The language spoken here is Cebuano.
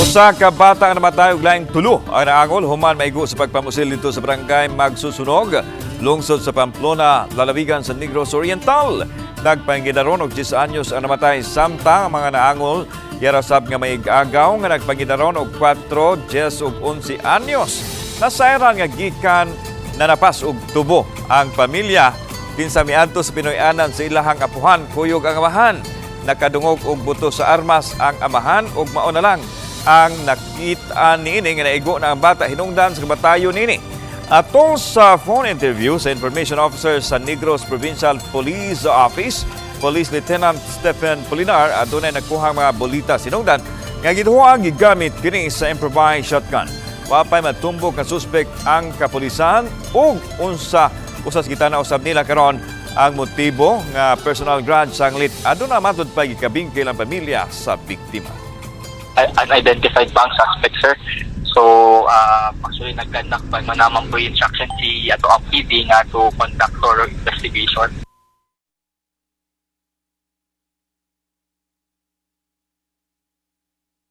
Usa ka bata ang namatay ug laing tulo ang naangol human maigo sa pagpamusil didto sa barangay Magsusunog, lungsod sa Pamplona, lalawigan sa Negros Oriental. Nagpangidaron og 10 anyos ang namatay, samtang ang mga naangol yara sab nga may agaw nga nagpangidaron og 4, 10 ug 11 anyos. Nasayran nga gikan nanapas og tubo ang pamilya kinsa miadto sa Pinoy-anan sa ilahang apuhan kuyog ang amahan. Nakadungog og buto sa armas ang amahan ug mao na lang ang nakita niini nga naigo na ang bata hinungdan sa kabatayo niini. Atol sa phone interview sa Information Officer sa Negros Provincial Police Office, Police Lieutenant Stephen Polinar, adunay nakuha mga bolita sinungdan nga giduha gigamit kini sa improvised shotgun. Wapay matumbok nga suspect ang kapulisan ug unsa usas kita na usab nila karon ang motibo nga personal grudge sanglit aduna matud pa gikabingkil ang pamilya sa biktima. Unidentified pa ang suspect, sir. So, actually, nag-conduct pa man naman po yung instruction si ato ang PD nga to conduct thorough investigation.